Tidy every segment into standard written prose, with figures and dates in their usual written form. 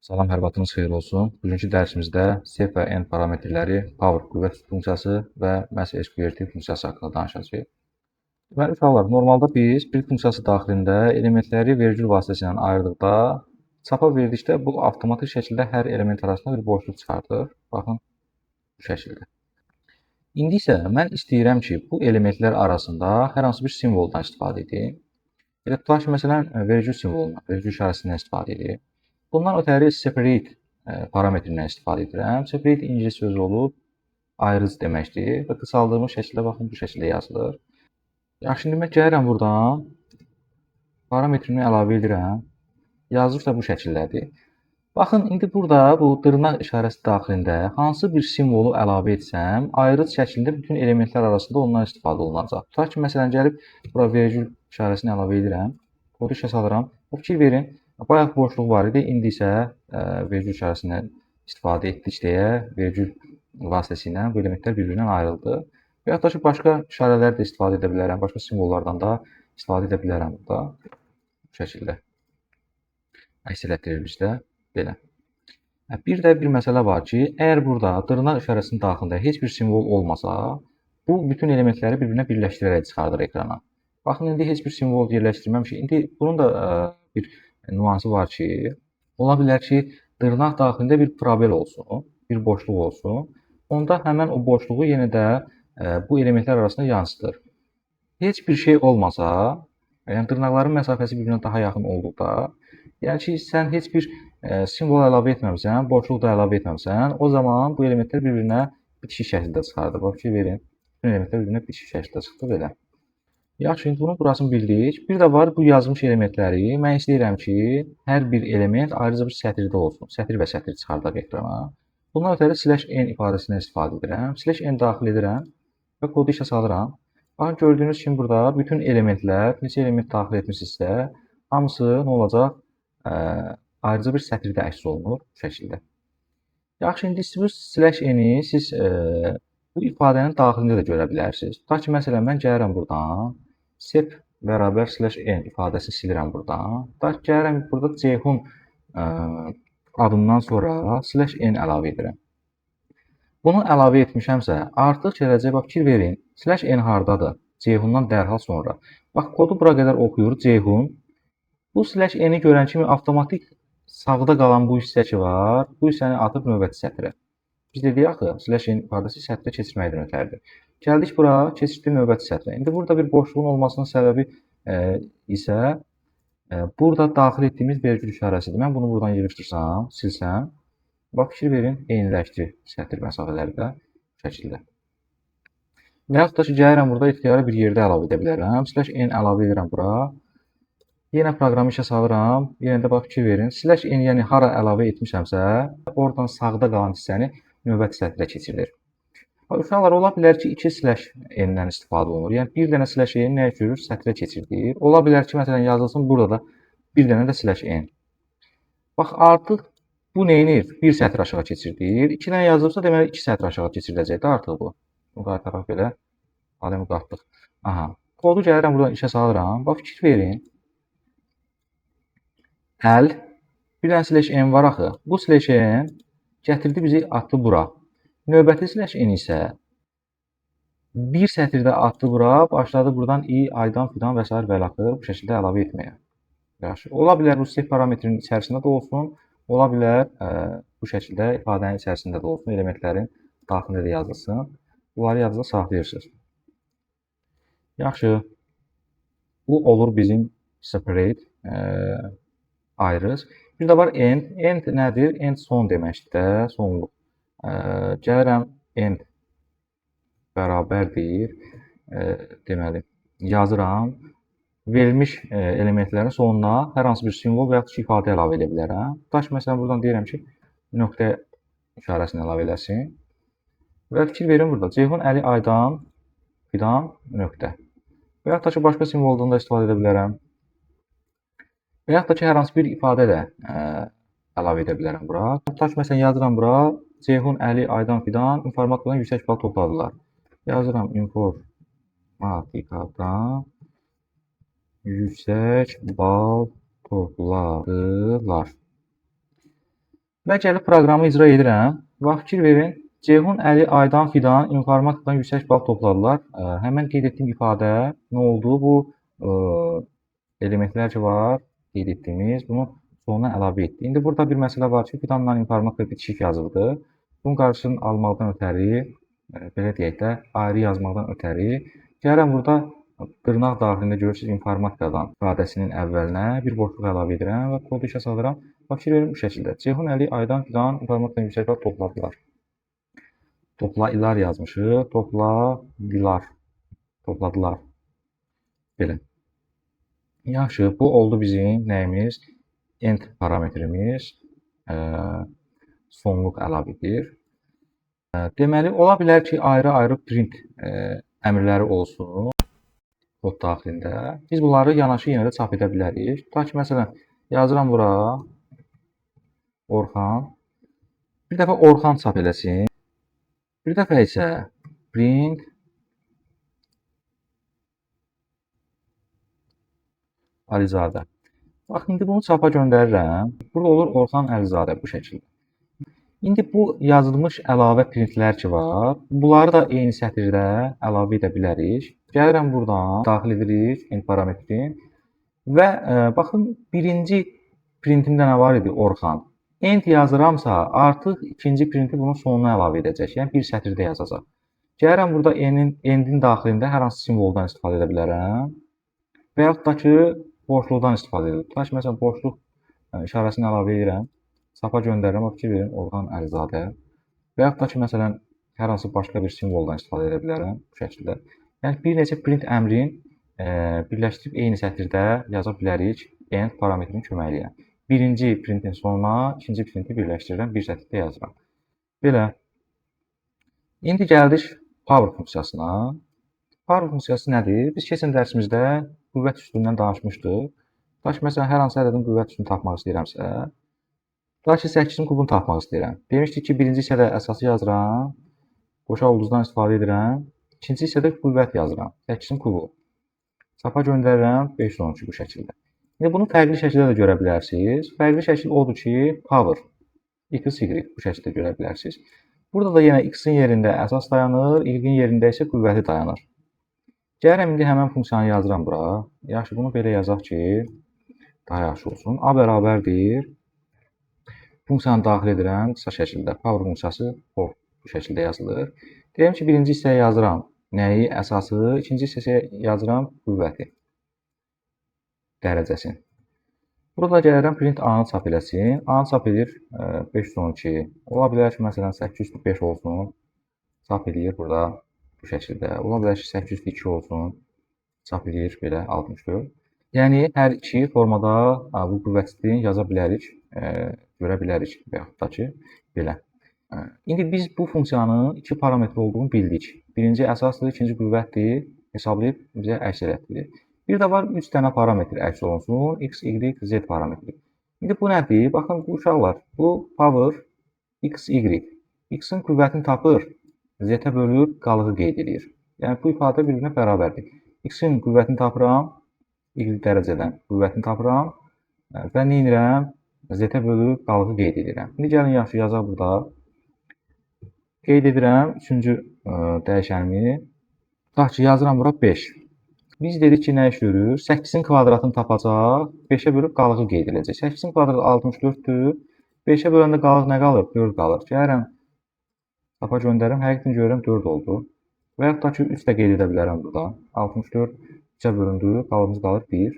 Salam, hər vaxtınız xeyir olsun. Bugünkü dərsimizdə sep və end parametrləri, power qüvvət funksiyası və məhz SQRT funksiyası haqqında danışacağıq. Deməli, uşaqlar, normalda biz bir funksiyası daxilində elementləri vergül vasitəsilə ayırdıqda, çapa verdikdə bu avtomatik şəkildə hər element arasında bir boşluq çıxardır. Baxın, bu şəkildə. İndi isə mən istəyirəm ki, bu elementlər arasında hər hansı bir simvoldan istifadə edim. Elə tutaq ki, məsələn, vergül simvolundan, vergül işarəsindən istifadə edim. Bundan ötəri separate parametrindən istifadə edirəm. Separate ingilis sözü olub, ayrıc deməkdir və qısaldılmış şəkildə, baxın, bu şəkildə yazılır. Yaxşı, indi mən gəlirəm buradan, parametrini əlavə edirəm. Yazılış da bu şəkildədir. Baxın, indi burada bu dırnaq işarəsi daxilində hansı bir simvolu əlavə etsəm, ayrıc şəkildə bütün elementlər arasında ondan istifadə olunacaq. Tutaq ki, məsələn, gəlib bura vergül işarəsini əlavə edirəm, kodu işə salıram. Fikir verin, bayaq boşluq var idi, indi isə vergül işarəsindən istifadə etdik deyə vergül vasitəsilə bu elementlər bir-birindən ayrıldı. Və yaxud da ki, başqa işarələr də istifadə edə bilərəm, başqa simvollardan da istifadə edə bilərəm burada. Bu şəkildə əks elətdirir bizdə belə. Bir də bir məsələ var ki, əgər burada dırnaq işarəsinin daxilində heç bir simvol olmasa, bu bütün elementləri bir-birinə birləşdirərək çıxardır ekrana. Baxın, indi heç bir simvol yerləşdirməmişik. İndi bunun da bir nüansı var ki, ola bilər ki, dırnaq daxilində bir probel olsun, bir boşluq olsun. Onda həmən o boşluğu yenə də bu elementlər arasında yansıdır. Heç bir şey olmasa, yəni dırnaqların məsafəsi bir-birinə daha yaxın olduqda, yəni ki, sən heç bir simvol əlavə etməmsən, boşluq da əlavə etməmsən, o zaman bu elementlər bir-birinə bitişik şəkildə çıxardır. Bax, fikir verin, bütün elementlər bir-birinə bitişik şəkildə çıxdı belə. Yaxşı, indi bunun burasını bildik. Bir də var bu yazılmış elementləri. Mən istəyirəm ki, hər bir element ayrıca bir sətirdə olsun. Sətir və sətir çıxardaq ekrana. Bundan ötəri slash n ifadəsindən istifadə edirəm. Slash n daxil edirəm və kodu işə salıram. Baxın, gördüyünüz kimi burada bütün elementlər, neçə element daxil etmişsinizsə, hamısı nə olacaq? Ayrıca bir sətirdə əks olunur bu şəkildə. Yaxşı, indi bu slash n-i siz bu ifadənin daxilində də görə bilərsiniz. Tutaq ki, məsələn, mən gəlirəm buradan, sep bərabər slash n ifadəsini silirəm buradan. Tutaq ki, gəlirəm burada Ceyhun adından sonra slash n əlavə edirəm. Bunu əlavə etmişəmsə, artıq gələcək, bax, fikir verin, slash n hardadır? Ceyhundan dərhal sonra. Bax, kodu bura qədər oxuyur, Ceyhun. Bu slash n-i görən kimi avtomatik sağda qalan bu hissə ki var, bu hissəni atıb növbəti sətrə. Biz dedik axı, slash n ifadəsi sətrə keçirməkdən ötəridir. Gəldik bura, keçirdik növbəti sətrə. İndi burada bir boşluğun olmasının səbəbi isə burada daxil etdiyimiz vergül işarəsidir. Mən bunu buradan yığışdırsam, silsəm, bax, fikir verin, eyniləşdirir sətir məsafələri də bu şəkildə. Və yaxud da ki, gəlirəm burada ixtiyari bir yerdə əlavə edə bilərəm. Slash n əlavə edirəm bura. Yenə proqramı işə salıram. Yenə də bax, fikir verin. Slash n, yəni hara əlavə etmişəmsə, oradan sağda qalan hissəni növbəti sətrə keçirilir. Uşaqlar, ola bilər ki, 2 slash n-dən istifadə olunur. Yəni, bir dənə slash n nəyə görür? Sətrə keçirilir. Ola bilər ki, məsələn, yazılsın burada da bir dənə də slash n. Bax, artıq bu neyinir? Bir sətr aşağı keçirilir. 2 dənə yazılıbsa, deməli, 2 sətr aşağı keçiriləcəkdir artıq bu. Bu qaytaraq belə aləmi qatdıq. Aha. Kodu gəlirəm buradan işə salıram. Bax, fikir verin. Əl, bir dənə slash n var axı. Bu slash n gətirdi bizi, atdı bura. Növbəti slash n isə bir sətirdə atdı bura, başladı buradan i, aydan, fidan və s. və ilaxır bu şəkildə əlavə etməyə. Yaxşı. Ola bilər bu sep parametrinin içərisində də olsun, ola bilər bu şəkildə ifadənin içərisində də olsun, elementlərin daxilində də yazılsın. Bunları yadınızda saxlayırsınız. Yaxşı. Bu olur bizim separate, ayrız. Bir də var end. End nədir? End son deməkdir də, sonluq. Gəlirəm end bərabərdir. Deməli, yazıram. Verilmiş elementlərin sonuna hər hansı bir simvol və yaxud ki, ifadə əlavə edə bilərəm. Tutaq ki, məsələn, buradan deyirəm ki, nöqtə işarəsini əlavə eləsin. Və fikir verin burada. Ceyhun, Əli, Aydan, Fidan, nöqtə. Və yaxud da ki, başqa simvoldan da istifadə edə bilərəm. Və yaxud da ki, hər hansı bir ifadə də əlavə edə bilərəm bura. Tutaq ki, məsələn, yazıram bura, Ceyhun, Əli, Aydan, Fidan informatikadan yüksək bal topladılar. Yazıram informatikadan yüksək bal topladılar. Və gəlib proqramı icra edirəm. Bax, fikir verin, Ceyhun, Əli, Aydan, Fidan informatikadan yüksək bal topladılar. Həmən qeyd etdiyim ifadə nə oldu? Bu elementlər ki var, qeyd etdiyimiz, bunu sonuna əlavə etdi. İndi burada bir məsələ var ki, Fidanla informatika bitişik yazılıdır. Bunun qarşısını almaqdan ötəri, belə deyək də, ayrı yazmaqdan ötəri, gəlirəm burada dırnaq daxilində görürsünüz informatikadan ifadəsinin əvvəlinə bir boşluq əlavə edirəm və kodu işə salıram. Bax, fikir verin bu şəkildə. Ceyhun, Əli, Aydan, Fidan informatikadan yüksək bal topladılar. Toplayılar yazmışıq. Topladılar. Topladılar. Belə. Yaxşı, bu oldu bizim nəyimiz? End parametrimiz sonluq əlavə edir. Deməli, ola bilər ki, ayrı-ayrı print əmrləri olsun kod daxilində. Biz bunları yanaşı yenə də çap edə bilərik. Tutaq ki, məsələn, yazıram bura Orxan. Bir dəfə Orxan çap eləsin. Bir dəfə isə print Əlizadə. Bax, indi bunu çapa göndərirəm. Burada olur Orxan Əlizadə bu şəkildə. İndi bu yazılmış əlavə printlər ki var, bunları da eyni sətirdə əlavə edə bilərik. Gəlirəm buradan, daxil edirik end parametrini və baxın, birinci printimdə nə var idi? Orxan. End yazıramsa, artıq ikinci printi bunun sonuna əlavə edəcək. Yəni, bir sətirdə yazacaq. Gəlirəm burada endin daxilində hər hansı simvoldan istifadə edə bilərəm. Və yaxud da ki, boşluqdan istifadə edə bilərəm. Tutaq ki, məsələn, boşluq işarəsini əlavə edirəm. Çapa göndərirəm, fikir verin, Orxan Əlizadə. Və yaxud da ki, məsələn, hər hansı başqa bir simvoldan istifadə edə bilərəm bu şəkildə. Yəni, bir neçə print əmrin birləşdirib eyni sətirdə yaza bilərik end parametrinin köməyi ilə. Birinci printin sonuna ikinci printi birləşdirirəm, bir sətirdə yazıram. Belə. İndi gəldik power funksiyasına. Power funksiyası nədir? Biz keçən dərsimizdə qüvvət üstündən danışmışdıq. Tutaq ki, məsələn, hər hansı ədədin qüvvət üstünü tapmaq istəyirəmsə, tutaq ki, 8-in kubunu tapmaq istəyirəm. Demişdik ki, birinci hissədə əsası yazıram, qoşa ulduzdan istifadə edirəm. İkinci hissədə qüvvət yazıram, 8-in kubu. Çapa göndərirəm, 512 bu şəkildə. İndi bunu fərqli şəkildə də görə bilərsiniz. Fərqli şəkil odur ki, power, x, y bu şəkildə görə bilərsiniz. Burada da yenə x-in yerində əsas dayanır, y-in yerində isə qüvvəti dayanır. Gəlirəm, indi həmən funksiyanı yazıram bura. Yaxşı, bunu belə yazaq ki, daha yaxşı olsun. A bərabərdir. Funksiyanı daxil edirəm qısa şəkildə. Power funksiyası for bu şəkildə yazılır. Deyim ki, birinci hissəyə yazıram nəyi? Əsası. İkinci hissəyə yazıram qüvvəti. Dərəcəsini. Burada gəlirəm, print A-nı çap eləsin. A-nı çap edir 512. Ola bilər ki, məsələn, 805 olsun. Çap eləyir burada bu şəkildə. Ola bilər ki, 802 olsun. Çap eləyir belə 64. Yəni, hər iki formada bu qüvvətini yaza bilərik, görə bilərik və yaxud da ki, belə. İndi biz bu funksiyanın iki parametri olduğunu bildik. Birinci əsasdır, ikinci qüvvətdir. Hesablayıb bizə əks elətdirir. Bir də var 3 dənə parametr əks olunsun. X, Y, Z parametri. İndi bu nədir? Baxın, bu uşaqlar, bu power X, Y. X-in qüvvətini tapır, Z-ə bölür, qalığı qeyd edir. Yəni, bu ifadə bir-birinə bərabərdir. X-in qüvvətini tapıram, Y dərəcədən qüvvətini tapıram və nə edirəm? Z-ə bölüb qalığı qeyd edirəm. İndi gəlin, yaxşı yazaq burada. Qeyd edirəm üçüncü dəyişənimi. Tutaq ki, yazıram bura 5. Biz dedik ki, nə iş görür? 8-in kvadratını tapacaq, 5-ə bölüb qalığı qeyd edəcək. 8-in kvadratı 64-dür. 5-ə böləndə qalıq nə qalır? 4 qalır. Gəlirəm, çapa göndərirəm. Həqiqətən görürəm 4 oldu. Və yaxud da ki, 3 də qeyd edə bilərəm burada. 64 3-ə bölündü, qalığımız qalır 1.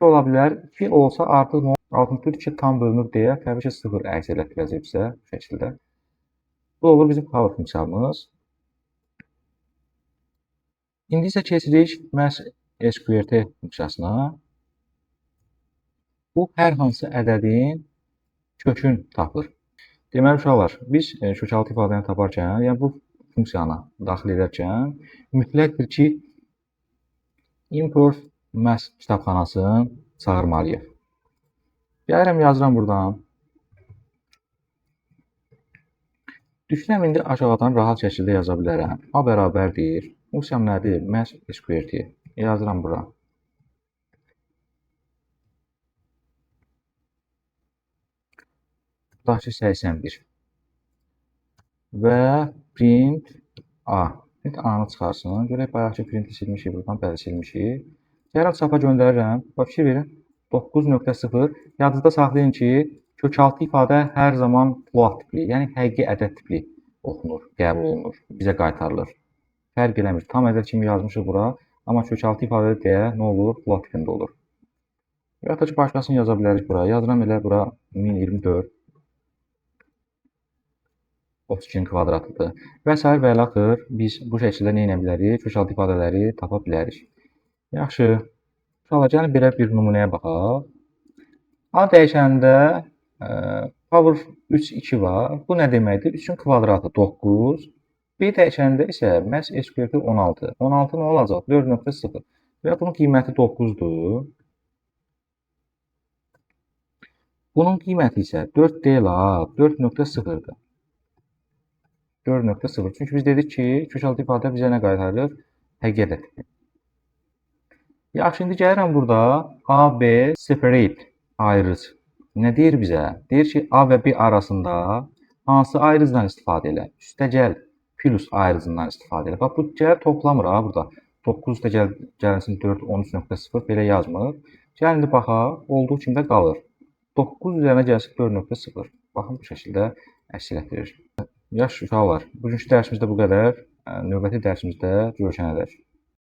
2 ola bilər. 2 olsa artıq 64 2 tam bölünür deyə təbii ki, 0 əks elətdirəcək bizə bu şəkildə. Bu olur bizim power funksiyamız. İndi isə keçirik məhz SQRT funksiyasına. Bu, hər hansı ədədin kökün tapır. Deməli, uşaqlar, biz kökaltı ifadəni taparkən, yəni bu funksiyanı daxil edərkən mütləqdir ki, import məhz kitabxanasını çağırmalıyıq. Gəlirəm, yazıram buradan. Düşünürəm, indi aşağıdan rahat şəkildə yaza bilərəm. A bərabərdir. Funksiyam nədir? Məhz SQRT. Yazıram bura. Tutaq ki, 81. Və print A. Print A-nı çıxarsın. Görək, bayaq ki, printi silmişik buradan. Bəli, silmişik. Gəlirəm, çapa göndərirəm. Bax, fikir verin. 9.0. Yadınızda saxlayın ki, kökaltı ifadə hər zaman float tipli, yəni həqiqi ədəd tipli oxunur, qəbul olunur, bizə qaytarılır. Fərq eləmir. Tam ədəd kimi yazmışıq bura, amma kökaltı ifadə deyə nə olur? Float tipində olur. Və ya da ki, başqasını yaza bilərik bura. Yazıram elə bura 1024. 32-nin kvadratıdır. Və sair və əlaxır biz bu şəkildə nə edə bilərik? Kökaltı ifadələri tapa bilərik. Yaxşı. Uşaqlar, gəlin belə bir nümunəyə baxaq. A dəyişənində power 3, 2 var. Bu nə deməkdir? 3-ün kvadratı 9. B dəyişənində isə məhz SQRT 16. 16 nə olacaq? 4.0. Və bunun qiyməti 9-dur. Bunun qiyməti isə 4 deyil ha, 4.0-dır. 4.0. Çünki biz dedik ki, kökaltı ifadə bizə nə qaytarır? Həqiqi ədəd tipi. Yaxşı, indi gəlirəm burada A, B separate ayırıcı. Nə deyir bizə? Deyir ki, A və B arasında hansı ayırıcıdan istifadə elə? Üstəgəl plus ayırıcından istifadə elə. Bax, bu gəl toplamır ha burada. 9 üstəgəl gəlsin 4, 13.0 belə yazmır. Gəl indi baxaq, olduğu kimi də qalır. 9 üzərinə gəlsin 4.0. Baxın, bu şəkildə əks elətdirir. Yaxşı, uşaqlar, bugünkü dərsimizdə bu qədər. Növbəti dərsimizdə görüşənədək.